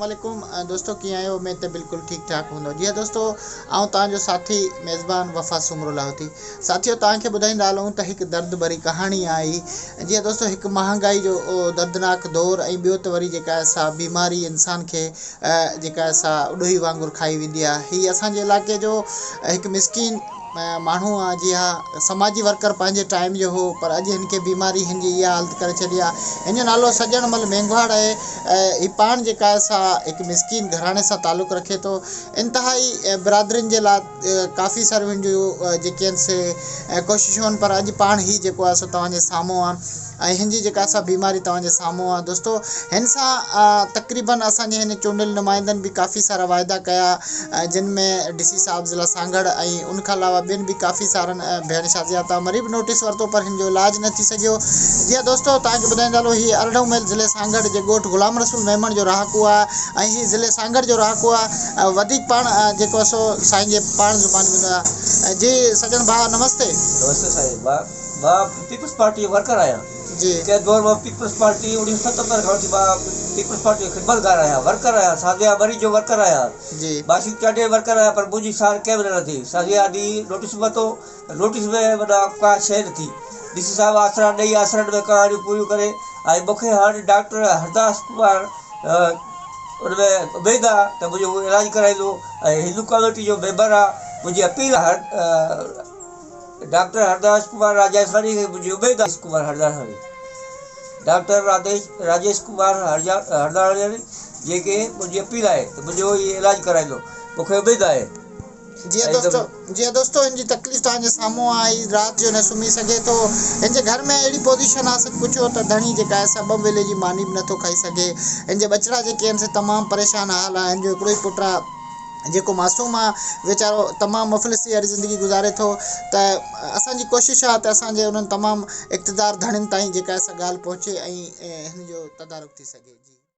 عليڪم دوستو ڪيئن آهيو اميد ته بلڪل ٺيڪ ٺاڪ هوندو جي ها دوستو آئون توهان جو ساٿي ميزبان وفا سومرو لاهوتي ساٿيو توهان کي ٻڌائيندا هلون ته هڪ درد ڀري ڪهاڻي آهي جي ها دوستو هڪ مهانگائي جو دردناڪ دور ۽ ٻيو ته وري جيڪا آهي سا بيماري انسان کي جيڪا آهي سا اڏوهي وانگر کائي ويندي آهي هي اسان جي علائقي جو هڪ مسڪين ماڻهو آ جي ها سماجي ورڪر پنهنجي ٽائيم جو هو پر اڄ هن کي بيماري هن جي اها حالت ڪري ڇڏي آ هن جو نالو سڄڻ مل مينگهواڙ آهي هي پاڻ جيڪا آهي سا هڪ مسڪين گهراڻي سان تعلق رکي ٿو انتهائي برادرين جي لاء ڪافي ساريون هن جون جيڪي آهن سي ڪوششون آهن پر اڄ پاڻ هي جيڪو آهي سو توهان جي سامهون آ ۽ هن جي جيڪا سا بيماري توهان جي سامهون آ دوستو هن سان تقريبن اسان جي هن چونڊيل نمائندن به ڪافي سارا واعدا ڪيا جن ۾ ڊي سي صاحب ضلع سانگهڙ ۽ ان کان علاوه ٻين به ڪافي سارن ڀيڻ شازيه عطا مري به نوٽيس ورتو پر هن جو علاج نه ٿي سگهيو جي ها دوستو توهان کي ٻڌائيندا هلو هي ارڙهون ميل ضلعي سانگهڙ جي ڳوٺ غلام رسول ميمڻ جو رهاڪو آ ۽ هي ضلعي سانگهڙ جو رهاڪو آ وڌيڪ پاڻ جيڪو سو سائين جي پاڻ زباني ٻڌايا جي سڄڻ ڀاء نمستي. نمستي سائين مان مان پيپلز پارٽي جو ورڪر آهيان. جي. ڪنهن دور مان پيپلز پارٽي 1977 کان وٺي مان پيپلز پارٽي جو خدمتگار آهيان، ورڪر آهيان، سازيا مري جو ورڪر آهيان، جي. باسط چانڊيي جو ورڪر آهيان پر منهنجي سار ڪنهن به نه لڌي. سازيا ڏي نوٽيس ورتو ته نوٽيس ۾ وڏا ڪا شيء نه ٿي. ڊي سي صاحب آسرا ڏئي آسرن ۾ ڪهاڻيون پوريون ڪري ۽ مون کي هاڻي ڊاڪٽر هرداس ڪمار ان ۾ اميد آ ته منهنجو هو علاج ڪرائيندو ۽ هندو ڪميٽي جو ميمبر آ منهنجي اپيل آ ڊاڪٽر هرداس ڪمار راجاساڻي کي منهنجي اميد آهي. ڪمار هرداساڻي، ڊاڪٽر راجيش ڪمار هرداساڻي جيڪي منهنجي اپيل آهي ته منهنجو هي علاج ڪرائيندو مون کي اميد آهي. جي دوستو جي دوستو هن جي تڪليف توهان جي سامهون آهي هي رات جو نه سمهي سگهي ٿو هن جي گهر ۾ اهڙي پوزيشن آهي سچ پڇو ته ڌڻي جيڪا آهي سا ٻه ويلي جي ماني به نٿو کائي سگهي هن جي ٻچڙا جيڪي آهن سي تمام پريشان حال آهن هن جو هڪڙو ئي پٽ آهي جيڪو معصوم آ ويچارو تمام مفلسي واري زندگي گذاري ٿو ته اسان جي ڪوشش آ ته اسان جي انهن تمام اقتدار ڌڻين تائين جيڪا سا ڳالهه پهچي ۽ هن جو تدارڪ ٿي سگهي جي.